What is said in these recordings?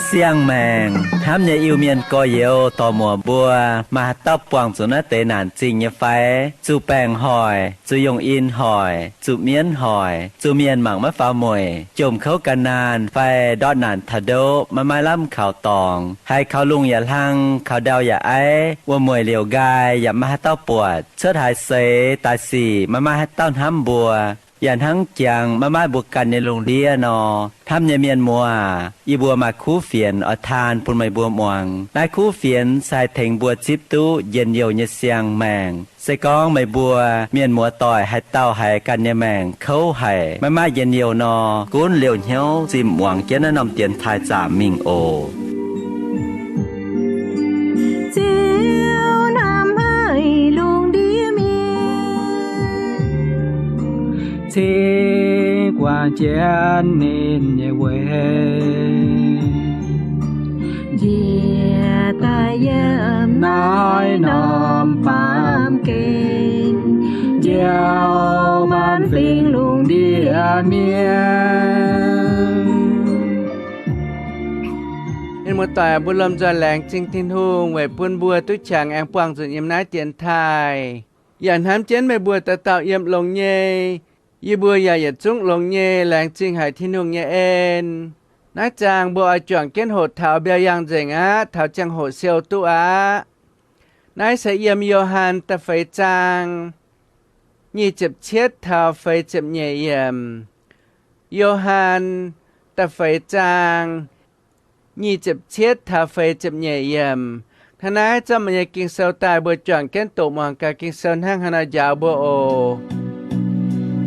Siang-maengc hnamv nyei Iu-Mienh gorx-youz dorc-muoc mbuo, maaih haaix dauh buangh zuqc naaiv deix naanc zingh nyei fai? Zuqc baengc hoic, zuqc yongh in hoic, zuqc mienv hoic, zuqc mienh mangc maiv faaux mueic, jomc kouv gan naanh fai ndortv naanc taux ndoqv maiv maaih lamh kaux dorngx, haiz kaux lungh yaac hlang, kaux ndau yaac aiv, wuom-mueic liouc nqaai yaac maiv maaih haaix dauh buatc, cuotv haaix seix daaih sic maiv maaih haaix dauh hnamv mbuo, yaac hnangv jangx maiv maaih mbuo ganh nyei lungh ndiev nor. Hnamv nyei mienh muoz, yie mbuo maaih kuv fienx oix taan bun meih mbuo muangx. Naaiv kuv fienx se haih tengx mbuo zipv duqv njien-youh nyei siang-maengc. Se gorngv meih mbuo mienh muoz-doic haaix dauh haiz ganh nyei maengc kouv haic, maiv maaih njien-youh nor, gunv liouh hnyouv zimh muangx jienv naaiv norm dienx taaih zaamc mingh oc. Ziouv hnamv haic lungh ndiev mienh, cingx guangc jienv ninh nyei weic, njiec daaih yiem naaiv norm baamh gen, njoux maanc fingx lungh ndiev mienh. Mienh muoz-doic, mbuo lomh nzoih laengz zingh Tin-Hungh weic bun mbuo duqv qangx aengx buangh nzunc yiem naaiv dienx taaih. Yaac hnamv jienv meih mbuo dauh dauh yiem longx nyei. Yie mbuo yaac yietc zungv longx nyei, laengz zingh haic Tin-Hungh nyei en. Naaiv zaang mbuo oix juangc jienv hoqc taux mbiauz yangh nzengc aqv, taux ziangh hoc siou duqv aqv. Naaiv se yiem Yo^han da'feix zaang nyic ziepc cietv taux feix ziepc nyeic yiemc. Yo^han da'feix zaang nyic ziepc cietv taux feix ziepc nyeic yiemc. Hnangv naaiv zorqv meih nyei Ging-Sou daaih, mbuo juangc jienv doqc muangx gaax Ging-Sou hnangv haaix nor njaaux mbuo oc.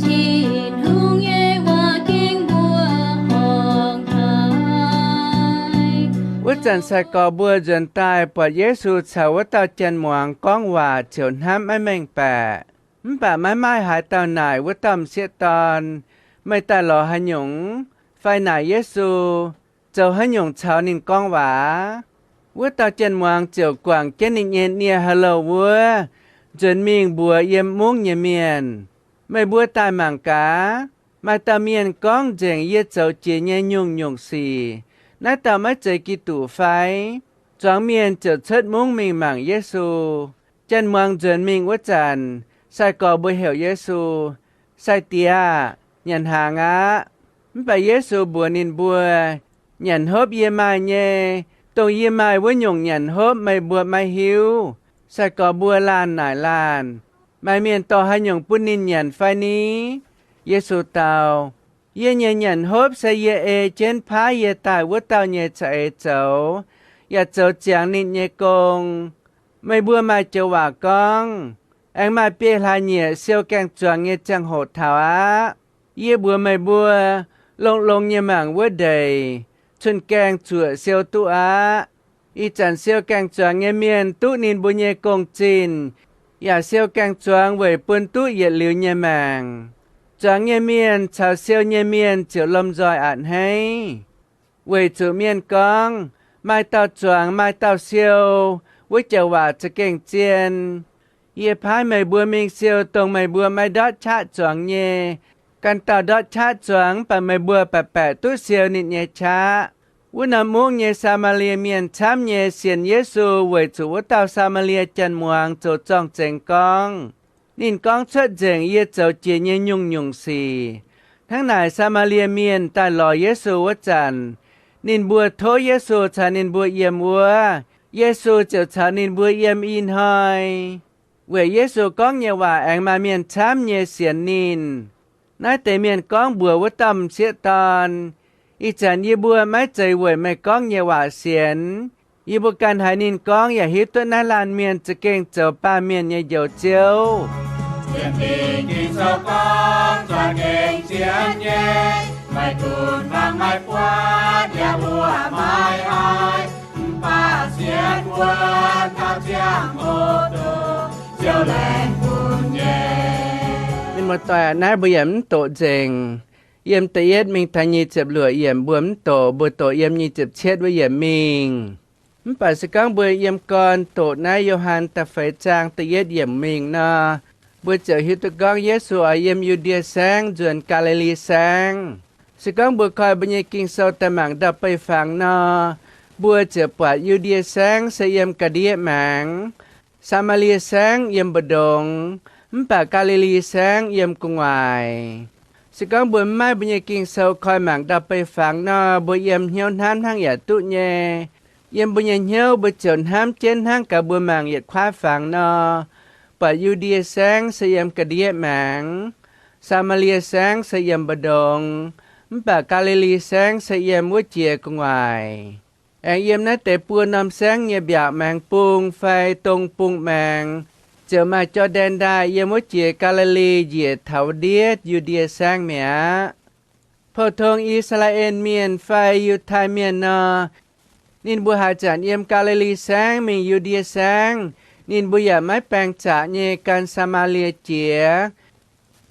Tin-Hungh nyei waac ging mbuo horngc haic. Wuov zanc sai-gorx mbuo nzuonx daaih buatc Yesu caux wuov dauh jien-muangz gorngv waac ziouc hnamv maiv mengh baeqc. Mv baac maiv maaih haaix dauh naaic wuov dauh m'sieqv dorn, Meih daaih lorz haaix nyungc? Fai naaic Yesu, Zoux haaix nyungc caux ninh gorngv waac? Wuov dauh jien-muangz ziouc guangc jienv ninh nyei nie-ha'louh wuov, nzuonx mingh mbuox yiem mungv nyei mienh, Meih mbuo daaih mangc gaax! Maaih dauh mienh gorngv nzengc yie zoux jiex nyei nyungc-nyungc sic. Naaiv dauh maiv zeiz Giduc fai? Zuangx mienh ziouc cuotv mungv mingh mangc Yesu. Jien-muangz nzuonx mingh wuov zanc, sai-gorx mbuo heuc Yesu, Sai-Diex aah! Nyanc hnaangx aqv. Mv baac Yesu mbuox ninh mbuo, Nyanc hopv yie maaih nyei. Dongh yie maaih wuov nyungc nyanc hopv meih mbuo maiv hiuv. Sai-gorx mbuo laanh naaic laanh, Maaih mienh dorh haaix nyungc bun ninh nyanc fai ni? Yesu dau, Yie nyei nyanc hopv se yie ei jienv paaiv yie daaih wuov dauh nyei za'eix zoux, yaac zoux ziangx ninh nyei gong. Meih mbuo maaih joux waac gorngv, Aengx maaih biei hlaax nyieqc siou gaeng-zuangx nyei ziangh hoc taux aqv. Yie mbuox meih mbuo, longx-longx nyei mangc wuov ndeic, cun-gaeng zuoqc siou duqv aqv. Ih zanc siou gaeng-zuangx nyei mienh duqv ninh mbuo nyei gong-zinh, yaac siou gaeng-zuangx weic bun duqv yietc liuz nyei maengc. Zuangx nyei mienh caux siou nyei mienh ziouc lomh nzoih a'hneiv. Weic zuqc mienh gorngv, Maaih dauh zuangx, maaih dauh siou, wuov joux waac za'gengh zien. Yie paaiv meih mbuo mingh siou dongh meih mbuo maiv ndortv qaqv zuangx nyei. Ganh dauh ndortv qaqv zuangx, mv baac meih mbuo baeqc baeqc duqv siou ninh nyei qaqv. Wuov norm mungv nyei Saa^maa^lie Mienh camv nyei sienx Yesu weic zuqc wuov dauh Saa^maa^lie jien-muangz zoux zorng-zengx gorngv. Ninh gorngv cuotv nzengc yie zoux jiex nyei nyungc-nyungc sic. Hnangv naaic, Saa^maa^lie Mienh daaih lorz Yesu wuov zanc, ninh mbuo tov Yesu caux ninh mbuo yiem wuov. Yesu ziouc caux ninh mbuo yiem i hnoi, weic Yesu gorngv nyei waac aengx maaih mienh camv nyei sienx ninh. Naaiv deix mienh gorngv mbuox wuov dauh m'sieqv dorn, Ih zanc yie mbuo maiv zeiz weic meih gorngv nyei waac sienx. Yie mbuo ganh haiz ninh gorngv yaac hiuv duqv naaiv laanh mienh za'gengh zoux baamh mienh nyei Njoux Ziouv. Sienx Ging-Sou gorngv za'gengh zien nyei, meih dunx fangx maiv buatc yaac mbuox maiv haiz, mv baac sienx wuonx taux ziangh hoc dongh Ziouv laengz bun nyei. Mienh muoz-doic, naaiv mbuo yaac mv doqc nzengc. yiem da'yietv mingh taux nyic ziepc luoqc yiemc mbuo mv doqc, mbuo doqc yiem nyic ziepc cietv wuov yiemc mingh. Mv baac se gorngv mbuo yiem gorn doqc naaiv Yo^han da'feix zaang da'yietv yiemc mingh nor, mbuo ziouc hiuv duqv gorngv Yesu oix yiem Yu^ndie Saengv nzuonx Gaa^li^li Saengv. Se gorngv mbuo koi mbuo nyei Ging-Sou daaih mangc ndau-beih fangx nor, mbuo ziouc buatc Yu^ndie Saengv se yiem ga'ndiev maengx, Saa^maa^lie Saengv yiem mbu'ndongx, mv baac Gaa^li^li Saengv yiem gu'nguaaic. Se gorngv mbuo mv maaih mbuo nyei Ging-Sou koi mangc ndau-beih fangx nor, mbuo yiem hnyouv hnamv hnangv yaac duqv nyei. Yiem mbuo nyei hnyouv mbuo ziouc hnamv jienv hnangv gaax mbuo mangc yietc kuaaiv fangx nor, buatc Yu^ndie Saengv se yiem ga'ndiev maengx, Saa^maa^lie Saengv se yiem mbu'ndongx, mv baac Gaa^li^li Saengv se yiem wuov jiex gu'nguaaic. Aengx yiem naaiv deix buo norm saengv nyei mbiaauc maengx bung fai dong bung maengx, ziouc maaih Jor^ndaen Ndaaih yiem wuov jiex Gaa^li^li njiec taux wuov ndiev Yu^ndie Saengv mi'aqv. Pou-tong I^saa^laa^en Mienh fai Yiutai Mienh nor, ninh mbuo haaix zanc yiem Gaa^li^li Saengv mingh Yu^ndie Saengv, ninh mbuo yaac maiv baeng zaqc nyei gan Saa^maa^lie Jiex.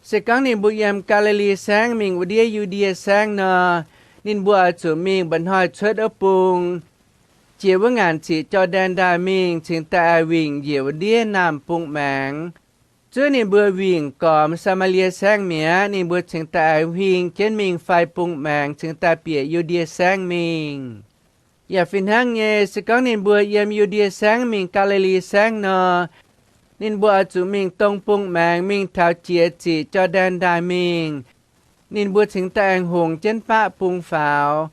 Se gorngv ninh mbuo yiem Gaa^li^li Saengv mingh wuov ndiev Yu^ndie Saengv nor, ninh mbuo oix zuqc mingh mba'hnoi cuotv wuov bung, jiex wuov ngaanc ziqc Jor^ndaen Ndaaih mingh cingx daaih aengx wingc njiec wuov ndiev Naamh Bung Maengx. Zuov ninh mbuo wingc gormx Saa^maa^lie Saengv mi'aqv, ninh mbuo cingx daaih aengx huing jienv mingh fai bung maengx cingx daaih bieqc Yu^ndie Saengv mingh. Yaac fih hnangv nyei, se gorngv ninh mbuo yiem Yu^ndie Saengv mingh Gaa^li^li Saengv nor, ninh mbuo oix zuqc mingh dong bung maengx mingh taux jiex ziqc Jor^ndaen Ndaaih mingh, ninh mbuo cingx daaih aengx hungx jienv baqv bung faaux.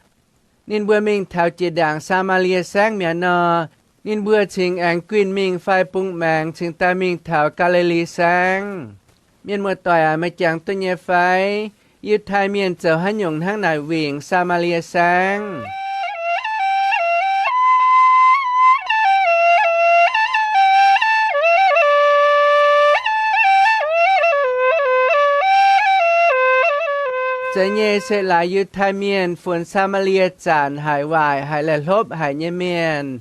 Ninh mbuo mingh taux jiex ndaangc Saa^maa^lie Saengv mi'aqv nor, ninh mbuo cingx aengx guinh mingh fai bung maengx cingx daaih mingh taux Gaa^li^li Saengv. Mienh muoz-doic aac, meih jangx duqv nyei fai? Yiutai Mienh zoux haaix nyungc hnangv naaic wingc Saa^maa^lie Saengv? Zeiz nyei, se laaix Yiutai Mienh funx Saa^maa^lie zanc haic, waaic haic, laih hlopv haic nyei mienh.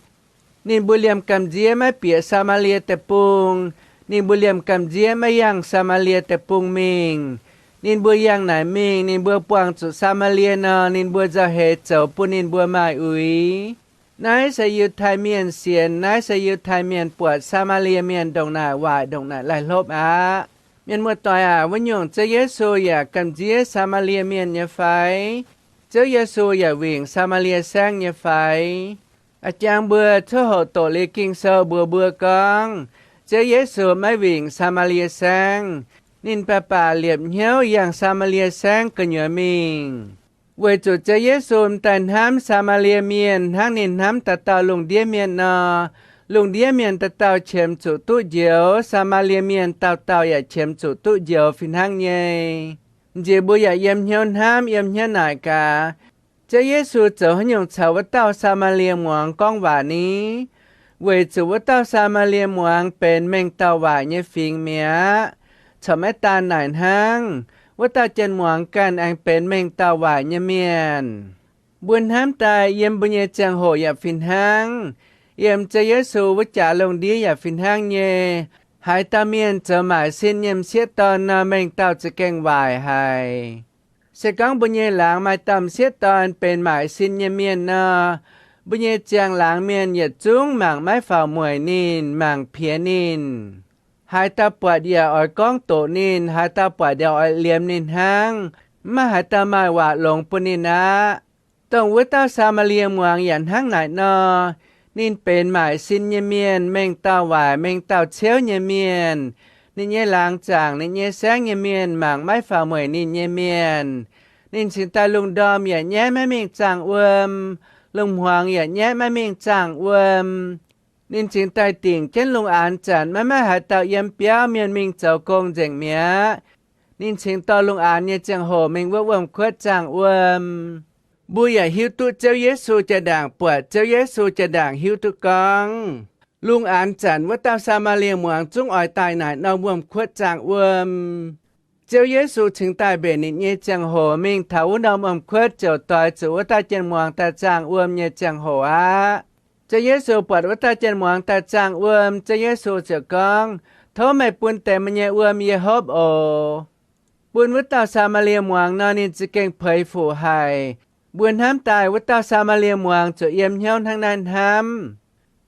Ninh mbuo liemh gamh nziev maiv bieqc Saa^maa^lie Deic-Bung. Ninh mbuo liemh gamh nziev maiv yangh Saa^maa^lie Deic-Bung mingh. Ninh mbuo yangh naaic mingh, ninh mbuo buangh zuqc Saa^maa^lie nor, ninh mbuo nzauh heix zoux bun ninh mbuo maaih uix. Naaiv se Yiutai Mienh sienx, naaiv se Yiutai Mienh buatc Saa^maa^lie Mienh ndongc naaic waaic, ndongc naaic laih hlopv aqv. Mienh muoz-doic aac, wuov nyungc Ziouv Yesu yaac gamh nziev Saa^maa^lie Mienh nyei fai? Ziouv Yesu yaac wingc Saa^maa^lie Saengv nyei fai? A'jangv mbuo coqv hoqc doqc liuz Ging-Sou mbuox mbuo gorngv, Ziouv Yesu maiv wingc Saa^maa^lie Saengv. Ninh baac baac liepc hnyouv yangh Saa^maa^lie Saengv gu'nyuoz mingh. Weic zuqc Ziouv Yesu m'daaih hnamv Saa^maa^lie Mienh hnangv ninh hnamv dauh dauh lungh ndiev mienh nor, lungh ndiev mienh dauh dauh qiemx zuqc duqv njoux, Saa^maa^lie Mienh dauh dauh yaac qiemx zuqc duqv njoux fih hnangv nyei. Nziex mbuo yaac yiem hnyouv hnamv yiem hnyouv naaic gaax, Ziouv Yesu zoux haaix nyungc caux wuov dauh Saa^maa^lie muangx gorngv waac ni? Weic zuqc wuov dauh Saa^maa^lie muangx benx mengh dauh waaic nyei fingx mi'aqv. Corc maiv daan naaic hnangv, wuov dauh jien-muangz ganh aengx benx mengh dauh waaic nyei mienh. Mbuo hnamv daaih yiem mbuo nyei ziangh hoc yaac fih hnangv, yiem Ziouv Yesu wuov jaax lungh ndiev yaac fih hnangv nyei. Haaix dauh mienh zoux maaic sin nyei m'sieqv dorn nor, mengh dauh za'gengh waaic haic. Se gorngv mbuo nyei laangz maaih dauh m'sieqv dorn benx maaic sin nyei mienh nor, mbuo nyei ziangh laangz mienh yietc zungv mangc maiv faaux mueic ninh, mangc piex ninh. Haaix dauh buatc yaac oix gorngv doqc ninh, haaix dauh buatc yaac oix liemx ninh hnangv. Mv maaih haaix dauh maaih waac longx bun ninh aqv. Dongh wuov dauh Saa^maa^lie muangz yaac hnangv naaic nor. Ninh benx maaic sin nyei mienh, mengh dauh waaic, mengh dauh ciouv nyei mienh. Ninh nyei laangz zaangc ninh nyei saengv nyei mienh mangc maiv faaux mueic ninh nyei mienh. Ninh cingx daaih lungh ndorm yaac nyaiv maiv mingh zaangh wuom, lungh hmuangx yaac nyaiv maiv mingh zaangh wuom. Ninh cingx daaih dingc jienv lungh aanx zanc maiv maaih haaix dauh yiem biauv mienh mingh zoux gong nzengc mi'aqv. Ninh cingx dorh lungh aanx nyei ziangh hoc mingh wuov wuom-kuotv zaangh wuom. Mbuo yaac hiuv duqv Ziouv Yesu jaa-ndaangc buatc Ziouv Yesu jaa-ndaangc hiuv duqv gorngv, lungh aanx zanc wuov dauh Saa^maa^lie muangz zungv oix daaih naaic norm wuom-kuotv zaangh wuom. Ziouv Yesu cingx daaih mbenc ninh nyei ziangh hoc mingh taux wuov norm wuom-kuotv ziouc doix zuqc wuov dauh jien-muangz daaih zaangh wuom nyei ziangh hoc aqv. Ziouv Yesu buatc wuov dauh jien-muangz daaih zaangh wuom, Ziouv Yesu ziouc gorngv, Tov meih bun deix meih nyei wuom yie hopv oc. Bun wuov dauh Saa^maa^lie Muangz nor, ninh za'gengh peix fuc haic. Mbuo hnamv daaih wuov dauh Saa^maa^lie Muangz ziouc yiem hnyouv hnangv naaiv hnamv,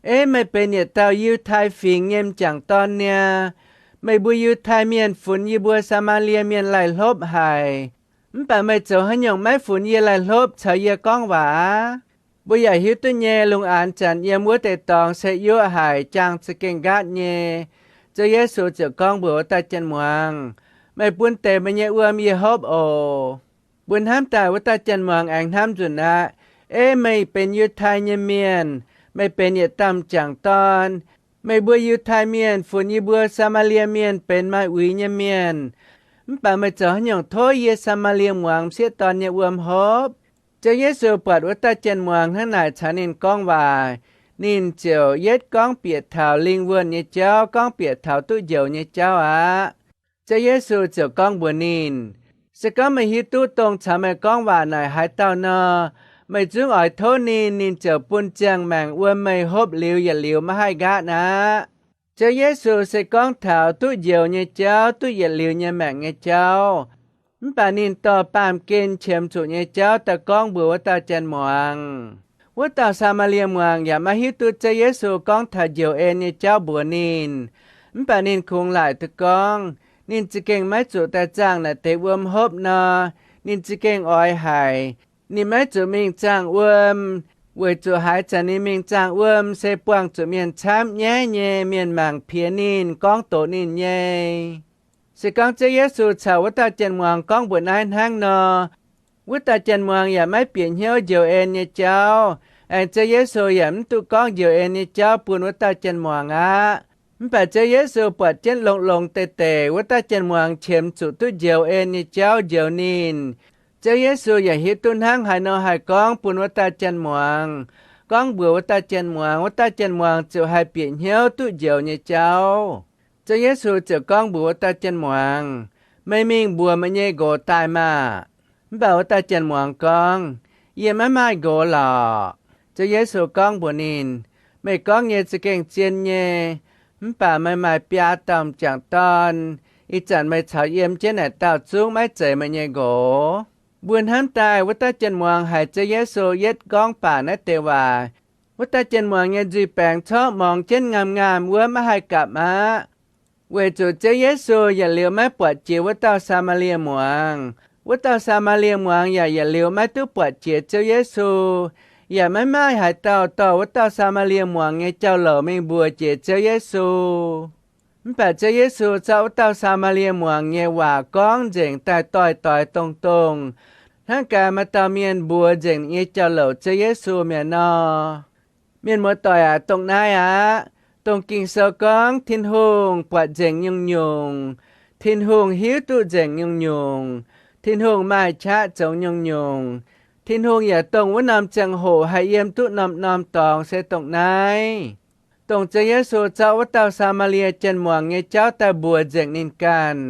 Eix, meih benx yietc dauh Yiutai Fingx nyei m'jangc dorn niaa. Meih mbuo Yiutai Mienh funx yie mbuo Saa^maa^lie Mienh laih hlopv haic. Mv baac meih zoux haaix nyungc maiv funx yie laih hlopv caux yie gorngv waac aqv? Mbuo yaac hiuv duqv nyei, lungh aanx zanc yiem wuov deix dorngx se yuoqv haic, jaang za'gengh nqaatv nyei. Ziouv Yesu ziouc gorngv mbuox wuov dauh janx-muangz, Meih bun deix meih nyei wuom yie hopv oc. Mbuo hnamv daaih wuov dauh janx-muangz aengx hnamv nzunc aqv, Eix, meih benx Yiutai nyei mienh, meih benx yietc dauh m'jangc dorn. Meih mbuo Yiutai Mienh funx yie mbuo Saa^maa^lie Mienh benx maaih uix nyei mienh. Mv baac meih zoux haaix nyungc tov yie Saa^maa^lie Muangz m'sieqv dorn nyei wuom hopv? Ziouv Yesu buatc wuov dauh janx-muangz hnangv naaic caux ninh gorngv waac, ninh ziouc yietv gorngv bieqc taux lingh wuonh nyei jauv, gorngv bieqc taux duqv njoux nyei jauv aqv. Ziouv Yesu ziouc gorngv mbuox ninh, Se gorngv meih hiuv duqv dongh caux meih gorngv waac naaic haaix dauh nor, meih zungv oix tov ninh, ninh ziouc bun ziangh maengc wuom meih hopv liuz yietc liuz maiv haih nqaatv aqv. Ziouv Yesu se gorngv taux duqv njoux nyei jauv, duqv yietc liuz nyei maengc nyei jauv. Mv baac ninh dorh baamh gen qiemx zuqc nyei jauv daaih gorngv mbuox wuov dauh janx-muangz. Wuov dauh Saa^maa^lie Muangz yaac maiv hiuv duqv Ziouv Yesu gorngv taux njoux en nyei jauv mbuox ninh. Mv baac ninh kungx laaic duqv gorngv, ninh za'gengh maiv zuqc daaih zaangh naaic deix wuom hopv nor, ninh za'gengh oix haic. Ninh maiv zuqc mingh zaangh wuom, weic zuqc haaix zanc ninh mingh zaangh wuom se buangh zuqc mienh camv nyaiv nyei, mienh mangc piex ninh, gorngv doqc ninh nyei. Se gorngv Ziouv Yesu caux wuov dauh janx-muangz gorngv mbuox naaiv hnangv nor, wuov dauh janx-muangz yaac maiv bieqc hnyouv njoux en nyei jauv. Aengx Ziouv Yesu yaac mv duqv gorngv njoux en nyei jauv bun wuov dauh janx-muangz aqv. Mv baac Ziouv Yesu buatc jienv longx-longx deix deix wuov dauh janx-muangz qiemx zuqc duqv njoux en nyei jauv njoux ninh. Ziouv Yesu yaac hiuv duqv hnangv haaix nor haih gorngv bun wuov dauh janx-muangz, gorngv mbuox wuov dauh janx-muangz, wuov dauh janx-muangz ziouc haih bieqc hnyouv duqv njoux nyei jauv. Ziouv Yesu ziouc gorngv mbuox wuov dauh janx-muangz, Meih mingh mbuox meih nyei nqox daaih maah! Mv baac wuov dauh janx-muangz gorngv, Yie maiv maaih nqox lorqc. Ziouv Yesu gorngv mbuox ninh, Meih gorngv nyei za'gengh zien nyei. Mv baac meih maaih biaa dauh m'jangc dorn. Ih zanc meih caux yiem jienv naaic dauh zungv maiv zeiz meih nyei nqox. Mbuo hnamv daaih wuov dauh janx-muangz haiz Ziouv Yesu yietv gorngv baac naaiv deix waac, wuov dauh janx-muangz nyei nzuih baengx corc morngx jienv ngaamv-ngaamv wuov maiv haih gapv aqv. Weic zuqc Ziouv Yesu yietc liuz maiv buatc jiex wuov dauh Saa^maa^lie Muangz. Wuov dauh Saa^maa^lie Muangz yaac yietc liuz maiv duqv buatc jiex Ziouv Yesu, yaac maiv maaih haaix dauh dorh wuov dauh Saa^maa^lie Muangz nyei jauv-louc mingh mbuox jiex Ziouv Yesu. Mv baac Ziouv Yesu zorqv wuov dauh Saa^maa^lie Muangz nyei waac gorngv nzengc daaih doix-doix dongh-dongh, hnangv gaax maaih dauh mienh mbuox nzengc ninh nyei jauv-louc Ziouv Yesu mi'aqv nor. Mienh muoz-doic aac, dongh naaiv aqv. Dongh Ging-Sou gorngv Tin-Hungh buatc nzengc nyungc-nyungc, Tin-Hungh hiuv duqv nzengc nyungc-nyungc, Tin-Hungh maaih qaqv zoux nyungc-nyungc. Tin-Hungh yaac dongh wuov norm ziangh hoc haih yiem duqv norm-norm dorngx se dongh naaiv. Dongh Ziouv Yesu zorqv wuov dauh Saa^maa^lie Janx-muangz nyei jauv daaih mbuox nzengc ninh ganh,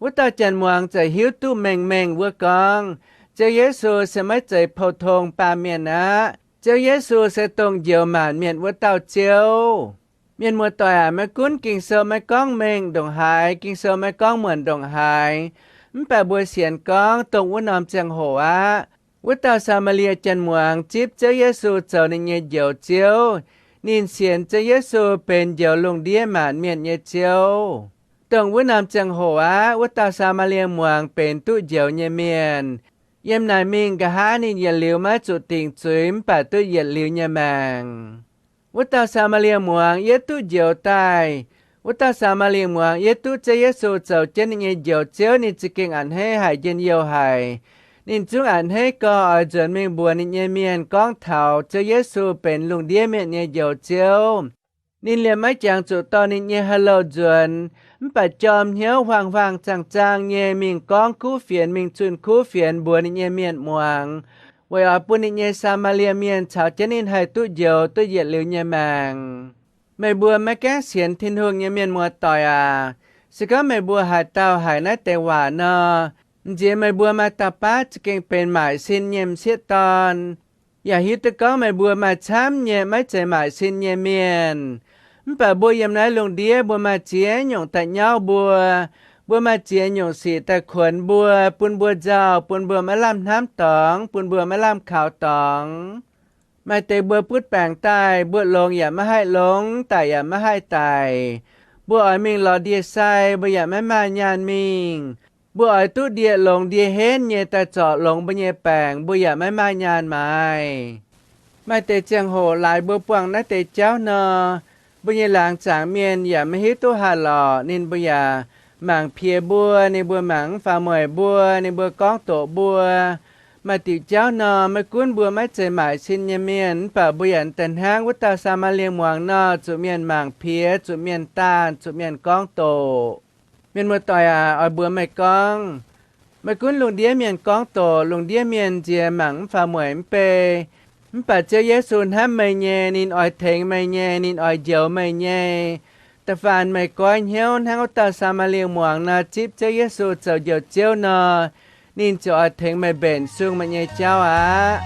wuov dauh Janx-muangz ziouc hiuv duqv mengh mengh wuov gorngv, Ziouv Yesu se maiv zeiz pou-tong baamh mienh aqv. Ziouv Yesu se dongh njoux maanc mienh wuov dauh Ziouv. Mienh muoz-doic aac, maiv gunv Ging-Sou maiv gorngv mengh ndongc haaix, Ging-Sou maiv gorngv muonc ndongc haaix, mv baac mbuo sienx gorngv dongh wuov norm ziangh hoc aqv, wuov dauh Saa^maa^lie Janx-muangz zipv Ziouv Yesu zoux ninh nyei Njoux Ziouv. Ninh sienx Ziouv Yesu benx njoux lungh ndiev maanc mienh nyei Ziouv. Dongh wuov norm ziangh hoc aqv, wuov dauh Saa^maa^lie Muangz benx duqv njoux nyei mienh. Yiem naaic mingh nqa'haav ninh yietc liuz maiv zuqc dingc zuiz mv baac duqv yietc liuz nyei maengc. Wuov dauh Saa^maa^lie Muangz yietv duqv njoux daaih. Wuov dauh Saa^maa^lie Muangz yietv duqv Ziouv Yesu zoux jienv ninh nyei Njoux Ziouv, ninh za'gengh a'hneiv haic, njien-youh haic. Ninh zungv a'hneiv gorx oix nzuonx mingh mbuox ninh nyei mienh gorngv taux Ziouv Yesu benx lungh ndiev mienh nyei Njoux Ziouv. Ninh liemh maiv jangx zuqc dorh ninh nyei ha'louh nzuonx, mv baac jorm hnyouv huaang-huaang zaang-zaang nyei mingh gorngv kuv fienx, mingh zunh kuv fienx mbuox ninh nyei mienh muangx, weic oix bun ninh nyei Saa^maa^lie Mienh caux jienv ninh haih duqv njoux duqv yietc liuz nyei maengc. Meih mbuo maiv gaengh sienx Tin-Hungh nyei mienh muoz-doic aac, se gorngv meih mbuo haaix dauh haiz naaiv deix waac nor, m'nziex meih mbuo maaih dauh baav za'gengh benx maaic sin nyei m'sieqv dorn, yaac hiuv duqv gorngv meih mbuo maaih camv nyei maiv zeiz maaic sin nyei mienh. Mv baac mbuo yiem naaiv lungh ndiev mbuo maaih ziex nyungc da'nyauv mbuo, Mbuo maaih ziex nyungc sic daaih kuonx mbuo, bun mbuo nzauh, bun mbuo maiv lamh hnamv dorngx, bun mbuo maiv lamh kaux dorngx. Maaih deix mbuo butv baengc daaih, mbuo longx yaac maiv haih longx, daic yaac maiv haih daic. Mbuo oix mingh lorz ndie-sai, mbuo yaac maiv maaih nyaanh mingh. Mbuo oix duqv ndie-longx ndie-henv nyei daaih zorc longx mbuo nyei baengc, mbuo yaac maiv maaih nyaanh maaiz. Maaih deix ziangh hoc laaix mbuo buangh naaiv deix jauv nor, mbuo nyei laangz zaangc mienh yaac maiv hiuv duqv haaix lorqc, ninh mbuo yaac mangc piex mbuo, ninh mbuo mangc mv faaux mueic mbuo, ninh mbuo gorngv doqc mbuo. Maaih diuc jauv nor, maiv gunv mbuo maiv zeiz maaic sin nyei mienh, mv baac mbuo yaac daaih hnangv wuov dauh Saa^maa^lie Muangz nor, zuqc mienh mangc piex, zuqc mienh daanh, zuqc mienh gorngv doqc. Mienh muoz-doic aac, oix mbuox meih gorngv, maiv gunv lungh ndiev mienh gorngv doqc, lungh ndiev mienh nziex mangc mv faaux mueic mv bei, mv baac Ziouv Yesu hnamv meih nyei, ninh oix tengx meih nyei, ninh oix njoux meih nyei. Da'faanh meih goiv hnyouv hnangv wuov dauh Saa^maa^lie Muangz nor zipv Ziouv Yesu zoux Njoux Ziouv nor, ninh ziouc oix tengx meih mbenc sung meih nyei jauv aqv.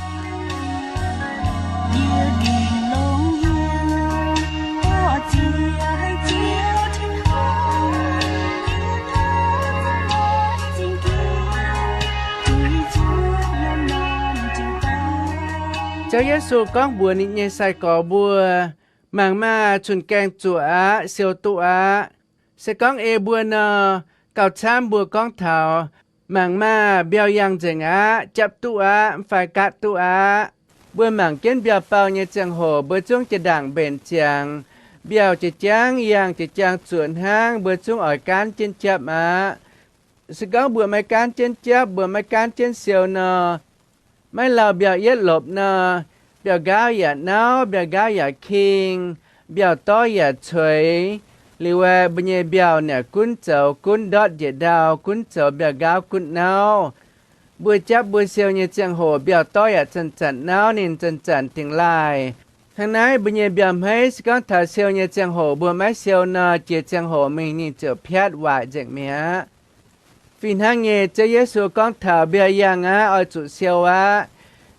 Ziouv Yesu gorngv mbuox ninh nyei sai-gorx mbuo, mangc maah! Cun-gaengh zuoqc aqv, siou duqv aqv. Se gorngv ei mbuo nor, gauh camv mbuo gorngv taux, mangc maah! Mbiauh yangh nzengc aqv, japv duqv aqv, mv fai gaatv duqv aqv. Mbuo mangc jienv mbiauh bauh nyei ziangh hoc mbuo zungv jiex ndaangc mbenc ziangx. Mbiauh jiex jangv yangh, jiex jangv zuoqc hnangv, mbuo zungv oix gaanv jienv japv aqv. Se gorngv mbuo maiv gaanv jienv japv, mbuo maiv gaanv jienv siou nor, maiv lauh mbiauh yietv lopc nor, mbiauh nqaauv yaac nauv, mbiauh nqaauv yaac king, mbiauh dorv yaac cueix. Liuz aeqv, mbuo nyei mbiauh yaac gunv zoux gunv ndortv njiec ndau, gunv zoux mbiauh nqaauv gunv nauv. Mbuo japv mbuo siou nyei ziangh hoc mbiauh dorv yaac zanc-zanc nauv, ninh zanc-zanc dingx laaih. Hnangv naaiv mbuo nyei mbiauh hmeiv se gorngv taux siou nyei ziangh hoc mbuo maiv siou nor, jiex ziangh hoc mingh ninh ziouc piatv waaic nzengc mi'aqv. Fih hnangv nyei, Ziouv Yesu gorngv taux mbiauh yangh aqv, oix zuqc siou aqv.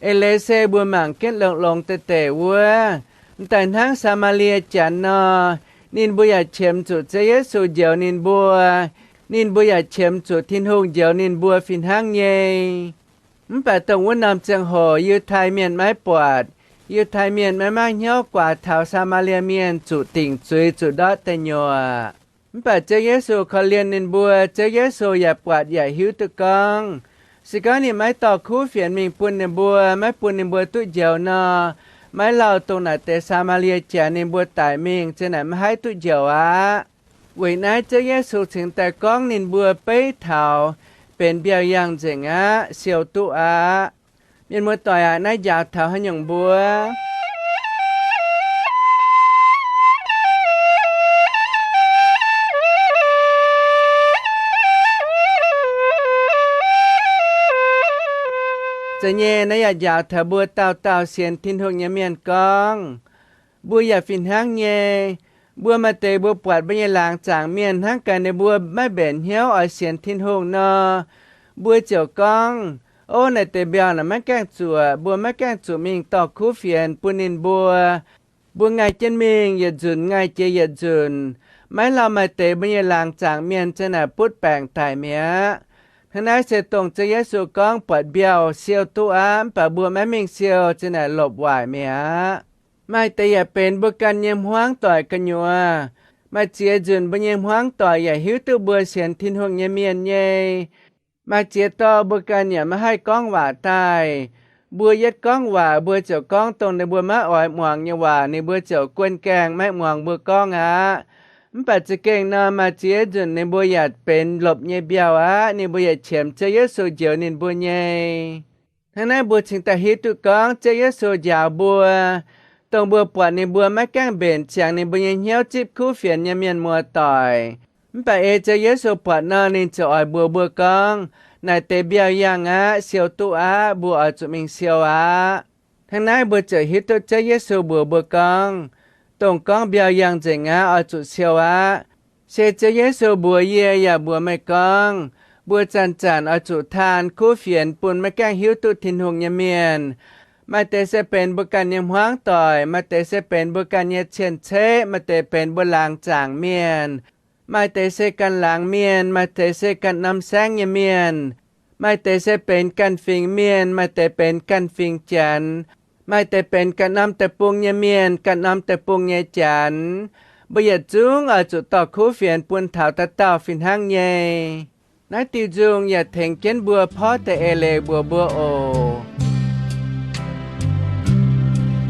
Eix leiz se mbuo mangc jienv longx-longx deix deic wuov, m'daaih hnangv Saa^maa^lie Janx nor, ninh mbuo yaac qiemx zuqc Ziouv Yesu njoux ninh mbuo. Ninh mbuo yaac qiemx zuqc Tin-Hungh njoux ninh mbuo fih hnangv nyei. Mv baac dongh wuov norm ziangh hoc Yiutai Mienh maiv buatc. Yiutai Mienh maiv maaih hnyouv guaax taux Saa^maa^lie Mienh zuqc dingc zuiz zuqc ndortv deic nyuoqc. Mv baac Ziouv Yesu korv-lienh ninh mbuo. Ziouv Yesu yaac buatc yaac hiuv duqv gorngv, se gorngv ninh maiv dorh kuv fienx mingh bun ninh mbuo, maiv bun ninh mbuo duqv njoux nor, maiv lauh dongh naaic deix Saa^maa^lie Janx ninh mbuo daic mingh ziang naaic maiv haih duqv njoux aqv. Weic naaiv Ziouv Yesu cingx daaih gorngv ninh mbuo beiv taux benx mbiauh yangh nzengc aqv, siou duqv aqv. Mienh muoz-doic aac, naaiv njaaux taux haaix nyungc mbuo? Zeiz nyei, naaiv yaac njaaux taux mbuo dauh dauh sienx Tin-Hungh nyei mienh gorngv. Mbuo yaac fih hnangv nyei. Mbuo maaih deix mbuo buatc mbuo nyei laangz zaangc mienh hnangv gaax ninh mbuo maiv mbenc hnyouv oix sienx Tin-Hungh nor, mbuo ziouc gorngv, ov, naaic deix mbiauh naaic maiv gaengh zuoqc, mbuo maiv gaengh zuqc mingh dorh kuv fienx bun ninh mbuo. Mbuo ngaih jienv mingh yietc nzunc ngaih jiex yietc nzunc, maiv lauh maaih deix mbuo nyei laangz zaangc mienh ziang naaic butv baengc daic mi'aqv. Hnangv naaiv se dongh Ziouv Yesu gorngv buatc mbiauh siou duqv aqv, mv baac mbuo maiv mingh siou ziang naaic lopc waaic mi'aqv. Maaih deix yaac benx mbuo ganh nyei hmuangv doic gu'nyuoz. Maaih ziex nzunc mbuo nyei hmuangv doic yaac hiuv duqv mbuo sienx Tin-Hungh nyei mienh nyei. Maaih ziex dorh mbuo ganh yaac maiv haih gorngv waac daaih. Mbuo yietv gorngv waac, mbuo ziouc gorngv dongh ninh mbuo maiv oix muangx nyei waac, ninh mbuo ziouc guon gaengh maiv muangx mbuo gorngv aqv. Mv baac za'gengh nor, maaih ziex nzunc ninh mbuo yaac benx lopc nyei mbiauh aqv. Ninh mbuo yaac qiemx Ziouv Yesu njoux ninh mbuo nyei. Hnangv naaiv mbuo cingx daaih hiuv duqv gorngv Ziouv Yesu njaaux mbuo, dongh mbuo buatc ninh mbuo maiv gaengh mbenc ziangx ninh mbuo nyei hnyouv zipv kuv fienx nyei mienh muoz-doic. Mv baac ei Ziouv Yesu buatc nor, ninh ziouc oix mbuox mbuo gorngv, naaic deix mbiauh yangh aqv, siou duqv aqv, mbuo oix zuqc mingh siou aqv. Hnangv naaiv mbuo ziouc hiuv duqv Ziouv Yesu mbuox mbuo gorngv, dongh gorngv mbiauh yangh nzengc aqv, oix zuqc siou aqv. Se Ziouv Yesu mbuox yie yaac mbuox meih gorngv, mbuo zanc-zanc oix zuqc taan kuv fienx bun maiv gaengh hiuv duqv Tin-Hungh nyei mienh. Maaih deix se benx mbuo ganh nyei hmuangv doic, maaih deix se benx mbuo ganh nyei cien-ceqv, maaih deix benx mbuo laangz zaangc mienh. Maaih deix se ganh laangz mienh, maaih deix se ganh norm saengv nyei mienh, maaih deix se benx ganh fingx mienh, maaih deix benx ganh fingx Janx, maaih deix benx ganh norm deic-bung nyei mienh, ganh norm deic-bung nyei Janx. Mbuo yietc zungv oix zuqc dorh kuv fienx bun taux dauh dauh fih hnangv nyei. Naaiv diuh nzung yaac tengx jienv mbuo porv deix eix leiz mbuox mbuo oc.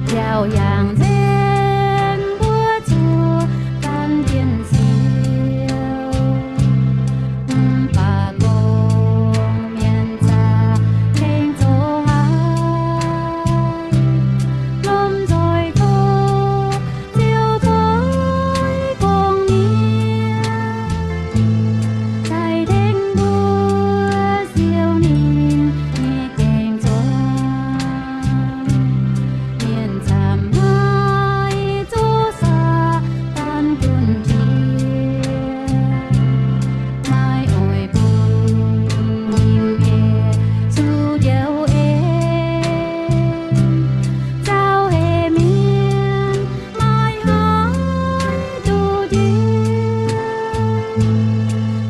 Biauv-yangh nzengc mbuo zuqc gan jienv siou, mv baac gorngv mienh zaqc tengx zoqc haic, lomh nzoih doqc, Ziouv doic gorngv mienh daaih tengx mbuo siou ninh nyei gaengh zuangx. Mienh camv haic zuqc Saadaan gunv jiex, maiv oix bun Yesu njoux en. Zaux heix mienh maiv haih duqv njoux,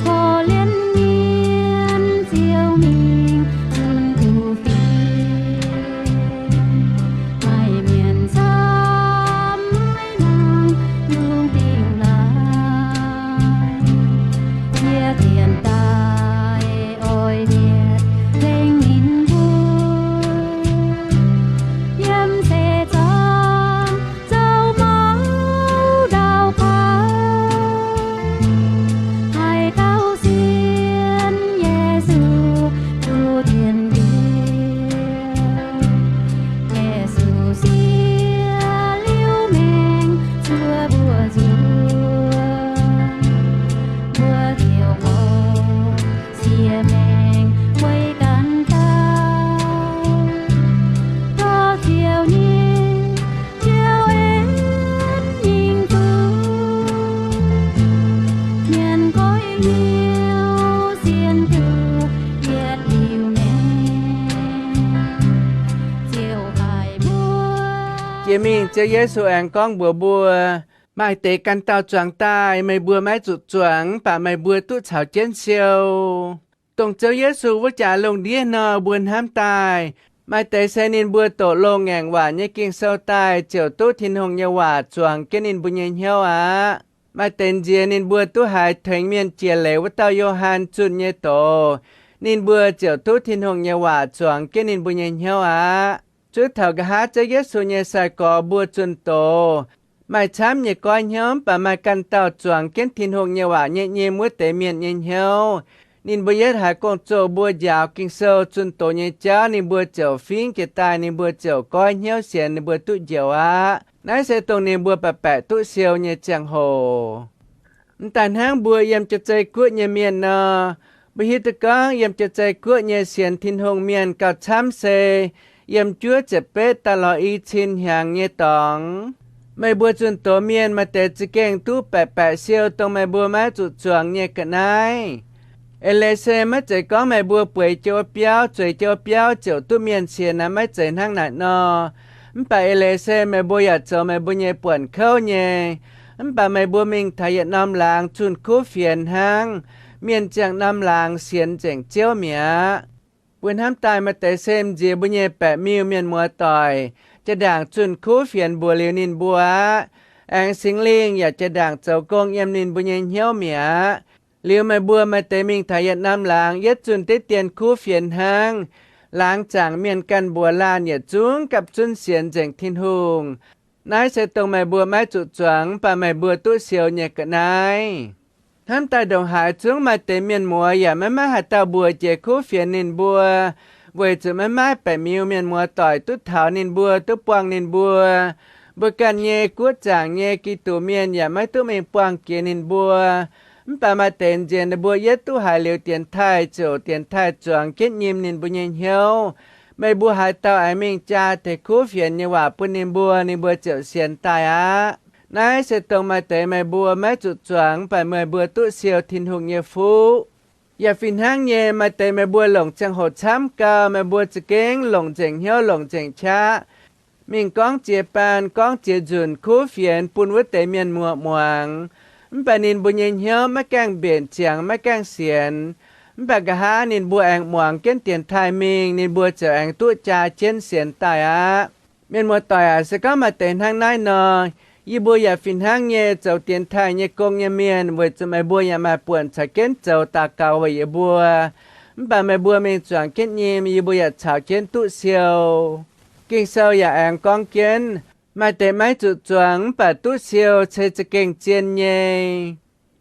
korv-lienh mienh ziouc mingh zunh kuv fienx. Maaih mienh camv maiv nangh lungh dingh laaix, yie dienx daaih oix mietc tengx ninh mbuo. Yiem seix zaangc zoux maux ndau kaaix, haaix dauh sienx Yesu duqv dienx njoux. Yesu siex liuz maengx zuov mbuo nzuonx, mbuo ziouc oix siex maengc weic ganh daaih, dorh Ziouv nyei njoux en mingh duqv mienh goiv hnyouv sienx duqv yietc liuz maengc, Ziouv haiz mbuo. Jiex mingh Ziouv Yesu aengx gorngv mbuox mbuo, maaih deix ganh dauh zuangx daaih, meih mbuo maiv zuqc zuangx, mv baac meih mbuo duqv caux jienv siou. Dongh Ziouv Yesu wuov jaax lungh ndiev nor, mbuo hnamv daaih, maaih deix se ninh mbuo doqc loz-ngaengc waac nyei Ging-Sou daaih ziouc duqv Tin-Hungh nyei waac zuangx jienv ninh mbuo nyei hnyouv aqv. Maaih deix nziex ninh mbuo duqv haiz tengx mienh jiex leiz wuov dauh Yo^han zunh nyei doz, ninh mbuo ziouc duqv Tin-Hungh nyei waac zuangx jienv ninh mbuo nyei hnyouv aqv. Zuov taux nqa'haav Ziouv Yesu nyei sai-gorx mbuo zunh doz, maaih camv nyei goiv hnyouv, mv baac maaih ganh dauh zuangx jienv Tin-Hungh nyei waac nyei nyim wuov deix mienh nyei hnyouv. Ninh mbuo yietv haiz gong-zoh mbuo njaaux Ging-Sou zunh doz nyei jauv, ninh mbuo ziouc fingv jiez daaih, ninh mbuo ziouc goiv hnyouv sienx, ninh mbuo duqv njoux aqv. Naaiv se dongh ninh mbuo baeqc baeqc duqv siou nyei ziangh hoc. Mv daaih hnangv mbuo yiem jiex zei guoqv nyei mienh nor, mbuo hiuv duqv gorngv yiem jiex zei guoqv nyei sienx Tin-Hungh mienh gauh camv se yiem juov ziepc betv daaih lorz i cin hnyangx nyei dorngx. Meih mbuo zunh doz mienh maaih deix za'gengh duqv baeqc baeqc siou dongh meih mbuo maiv zuqc zuangx nyei ga'naaiv. Eix leiz se maiv zeiz gorngv meih mbuo bueix jienv wuov biauv, zueiz jienv wuov biauv ziouc duqv mienh sienx aqv, maiv zeiz hnangv naaic nor. Mv baac eix leiz se meih mbuo yaac zoux meih mbuo nyei buonc kouv nyei. Mv baac meih mbuo mingh taux yietc norm laangz zunh kuv fienx hnangv, mienh ziangh norm laangz sienx nzengc Ziouv mi'aqv. Mbuo hnamv daaih maaih deix se m'nziex mbuo nyei baeqc miuh mienh muoz doic jaa-ndaangc zunh kuv fienx mbuox liuz ninh mbuo aqv. Aengx Singx Lingh yaac jaa-ndaangc zoux gong yiem ninh mbuo nyei hnyouv mi'aqv. Liuz meih mbuo maaih deix mingh taux yietc norm laangz yietv zunh diqv dien kuv fienx hnangv, laangz zaangc mienh ganh mbuox laanh yietc zungv gapv zunv sienx nzengc Tin-Hungh. Naaiv se dongh meih mbuo maiv zuqc zuangx mv baac meih mbuo duqv siou nyei ga'naaiv. Hnamv daaih ndongc haaix zungv maaih deix mienh muoz yaac maiv maaih haaix dauh mbuox jiex kuv fienx ninh mbuo, weic zuqc maiv maaih baeqc miuh mienh muoz doic duqv taux ninh mbuo, duqv buangh ninh mbuo. Mbuo ganh nyei guoqv zaangc nyei Giduc mienh yaac maiv duqv mingh buangh jiex ninh mbuo. Mv baac maaih deix nziex ninh mbuo yietv duqv haiz liuz dienx taaih ziouc dienx taaih zuangx jienv nyim ninh mbuo nyei hnyouv. Meih mbuo haaix dauh aengx mingh jaa deix kuv fienx nyei waac bun ninh mbuo, ninh mbuo ziouc sienx daaih aqv. Naaiv se dongh maaih deix meih mbuo maiv zuqc zuangx mv baac meih mbuo duqv siou Tin-Hungh nyei fuqv. Yaac fih hnangv nyei, maaih deix meih mbuo longc ziangh hoc camv gau, meih mbuo za'gengh longc nzengc hnyouv longc nzengc qaqv mingh gorngv ziex baan gorngv ziex nzunc kuv fienx bun wuov deix mienh muoz muangx. Mv baac ninh mbuo nyei hnyouv maiv gaengh mbenc ziangx, maiv gaengh sienx. Mv baac nqa'haav ninh mbuo aengx muangx jienv dienx taaih mingh, ninh mbuo ziouc aengx duqv jaa jienv sienx daaih aqv. Mienh muoz-doic aac, se gorngv maaih deix hnangv naaiv nor, yie mbuo yaac fih hnangv nyei zoux dienx taaih nyei gong nyei mienh, weic zuqc meih mbuo yaac maaih buonc caux jienv zoux daux gaux weic yie mbuo. Mv baac meih mbuo mingh zuangx jienv nyim, yie mbuo yaac caux jienv duqv siou. Ging-Sou yaac aengx gorngv jienv, maaih deix maiv zuqc zuangx mv baac duqv siou se za'gengh zien nyei.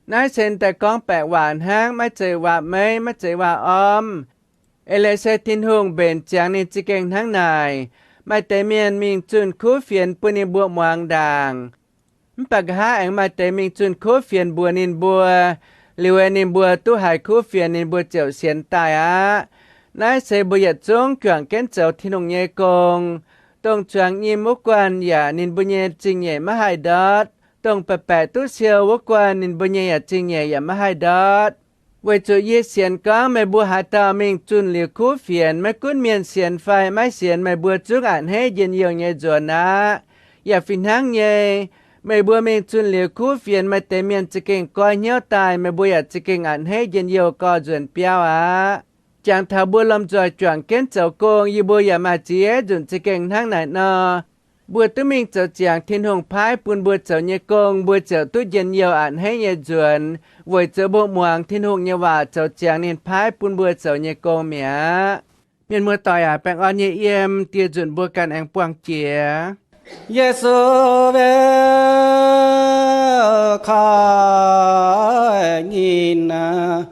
Naaiv se daaih gorngv baeqc waac hnangv, maiv zeiz waac-meiv, maiv zeiz waac-ormv. Eix leiz se Tin-Hungh mbenc ziangx ninh za'gengh hnangv naaic. Maaih deix mienh mingh zunh kuv fienx bun ninh mbuo muangx ndaangc. Mv baac nqa'haav aengx maaih deix mingh zunh kuv fienx mbuox ninh mbuo, liuz ninh mbuo duqv haiz kuv fienx ninh mbuo ziouc sienx daaih aqv. Naaiv se mbuo yietc zungv juangc jienv zoux Tin-Hungh nyei gong. Dongh zuangx nyim wuov guanh yaac ninh mbuo nyei zingh nyeic maiv haih ndortv. Dongh baeqc baeqc duqv siou wuov guanh ninh mbuo nyei yaac zingh nyeic yaac maiv haih ndortv. Weic zuqc yie sienx gorngv meih mbuo haaix dauh mingh zunh liuz kuv fienx, maiv gunv mienh sienx fai maiv sienx, meih mbuo zungv a'hneiv njien-youh nyei nzuonx aqv. Yaac fih hnangv nyei, meih mbuo mingh zunh liuz kuv fienx, maaih deix mienh za'gengh goiv hnyouv daaih, meih mbuo yaac za'gengh a'hneiv njien-youh gorx-nzuonx biauv aqv. Jangx taux mbuo lomh nzoih juangc jienv zoux gong, yie mbuo yaac maaih ziex nzunc za'gengh hnangv naaic nor. Mbuo duqv mingh zoux ziangx Tin-Hungh paaiv bun mbuo zoux nyei gong, mbuo ziouc duqv njien-youh a'hneiv nyei nzuonx, weic zuqc mbuo muangx Tin-Hungh nyei waac zoux ziangx ninh paaiv bun mbuo zoux nyei gong mi'aqv. Mienh muoz-doic aac, baengh orn nyei yiem, dieh nzunc mbuo ganh aengx buangh jiex. Yesu, mbuo koi nyinh aac,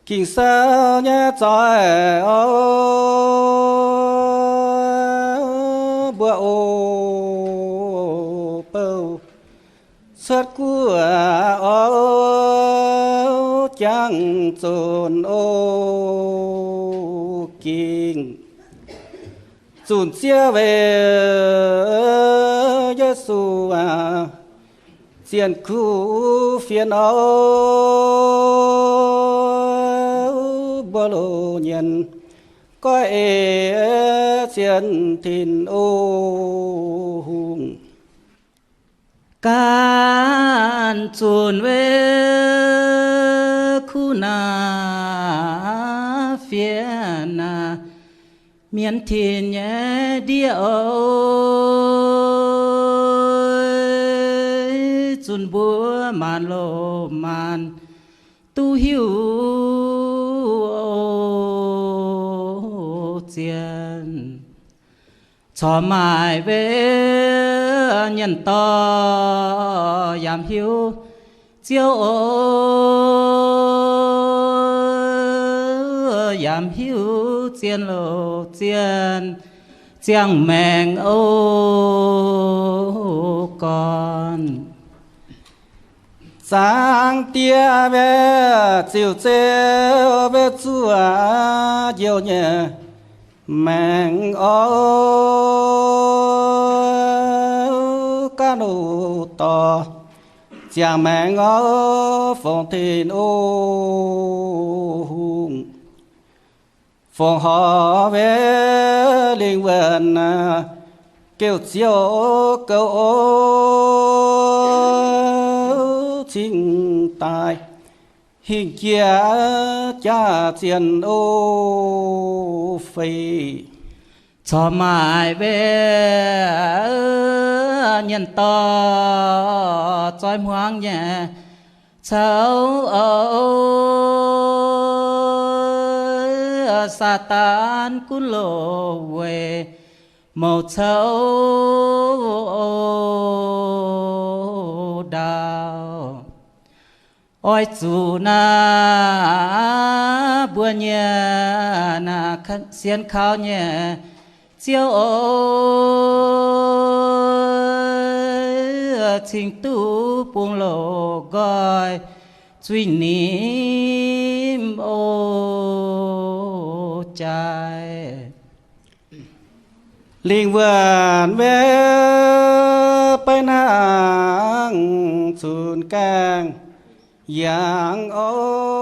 Ging-Sou nyei zoih oc, mbuo oc bouh cuotv guoqv oc, jangx zunc oc, gengh zunc ziev weic Yesu aac, zienh kuv fienx oc, mbuo loz-nyienx goiv eix zienh Tin-Hungh. Ganh zunc weic kuv naaiv fienx aac, mienv tin nyei ndiev oc, zunc mbuo maanc loz-maanc duqv hiuv oc, zienh corc maaic weic nyienc dorh yaac hiuv Ziouv oc, yaac hiuv zienh loz zienh ziangh maengc oc gorn. Zaangc Diex, mbuo ziux Ziouv, mbuo zuoqc njoux nyei maengc oc, ganh oc dorh ziangh maengc oc, fongc Tin-Hungh, fongc horc weic lingh wuonh, geuh Ziouv goux oc, cingx daaih hingh jiex jaax zienh oc fei. Corc maaic weic nyienc dorh zoi hmuangx nyei caux oc, Saadaan gunv loz weic mouc caux oc ndau. Oix zuqc naaiv mbuo nyei naaiv sienx kaux nyei Ziouv oc, cingx duqv bungx loz nqoi zuiz-nimc oc jaaix. Lingh wuonh mbuo beiv hnangv cunx gaengh yangh oc.